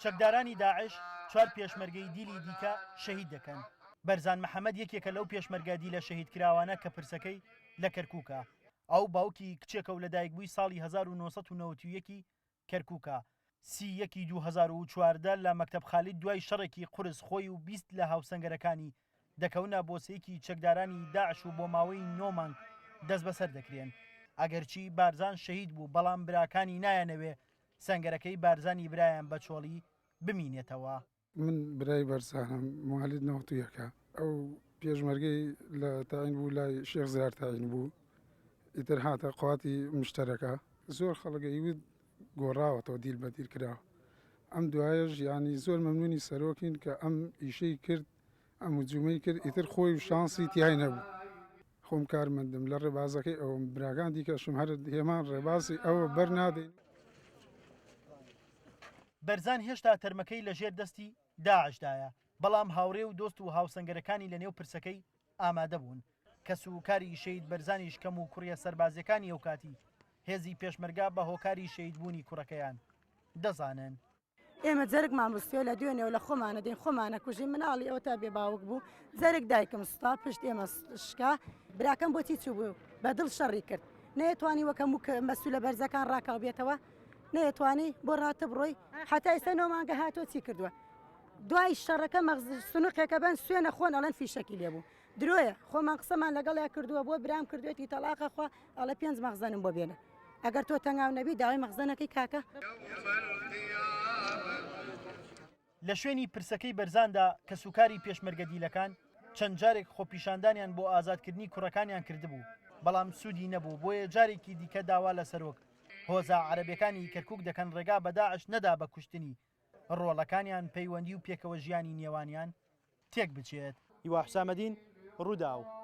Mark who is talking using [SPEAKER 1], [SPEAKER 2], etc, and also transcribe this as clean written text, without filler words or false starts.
[SPEAKER 1] چەکدارانی داعش چوار پێشمەرگەی دیلی دیکە شەهید دەکەن. بەرزان محەمەد یەکێکە لەو پێشمەرگە دیلە شەهیدکراوانە کە پرسەکەی لە کەرکووکە. ئەو باوکی کچێکە و لەدایکبووی ساڵی 1991 ی کەرکووکە. سی یەکی 2014 لە مەکتەب خالید دوای شەڕێکی قورس خۆی و 20 لە هاوسەنگەرەکانی دەکەونە بۆسەیەکی چەکدارانی داعش و بۆ ماوەی نۆ مانگ دەستبەسەر دەکرێن. ئەگەرچی بارزان شەهید بوو، بەڵام براکانی نایانەوێ سەنگەرەکەی بارزانی برایان بە چۆڵی بمینێتەوە.
[SPEAKER 2] من برای بەرزانم موالید 91ە ئەو پێشمەرگەی لە تاین بوو لای شێخ زرار تاین بوو ئیتر هاتە قواتی مشتەرەکە زۆر خەڵک ئەیوت گۆڕاوەتەوە دیل بە دیل کراوە ئەم دوایەش یانی زۆر مەمنونی سەرۆکین کە ئەم ئیشەی کرد ئەم هجومەی کرد ئیتر خۆی و شانسی تیای نەبوو. خۆم کارمەندم لە ڕێبازەکەی ئەوم براکان دیکەشم هەر هێمان ڕێبازی ئەوە بەر نادەین.
[SPEAKER 1] بەرزان هێشتا تەرمەکەی لە ژێر دەستی داعشدایە، بەڵام هاوڕێ و دۆست و هاوسەنگەرەکانی لە نێو پرسەکەی ئامادە بوون. کەس و کاری شەهید بەرزانیش کەم و کوڕیە سەربازیەکانی ئەوکاتی هێزی پێشمەرگە بە هۆکاری شەهیدبوونی کوڕەکەیان دەزانن.
[SPEAKER 3] ئێمە جەرگمان بستیەوە لە دوێنێوە لە خۆمانە دێن خۆمانە کوژین مناڵی ئەوە تا بێ باوک بوو جەرگ دایکم سوتا پشت ئێمە شکا براکەم بۆچی چوو بوو بە دڵ شەڕی کرد نەیەتوانی وەک هەموو کە مەسولە بەرزەکان ڕاکاو بێتەوە نەیەتوانی بۆ ڕاتە بڕۆی حتا ئێستا نۆ مانگە هاتۆ چی کردووە دوای شەڕەکە مەغز سنوقێکە بەن سوێنە خۆن ئەڵێن فیشەکی لێبوو درۆیە خۆمان قسەمان لەگەڵیا کردووە بۆ برام کردوێتی تەلاقە خوا ئەڵێ پێنج مەخزەنم بۆ بێنە ئەگەر تۆ تەنگاو نەبی داوای مەخزەنەکەی کاکە.
[SPEAKER 1] لە شوێنی پرسەکەی بەرزاندا کەسوکاری پێشمەرگە دیلەکان چەند جارێک خۆپیشاندانیان بۆ ئازادکردنی کوڕەکانیان کردبوو، بەڵام سوودی نەبوو، بۆیە جارێکی دیکە داوا لە سەرۆک هۆزە عەرەبەکانی کەرکوک دەکەن ڕێگا بە داعش نەدا بە کوشتنی ڕۆڵەکانیان پەیوەندی و پێکەوە ژیانی نێوانیان تێک بچێت. هیوا حوسامەدین، رووداو.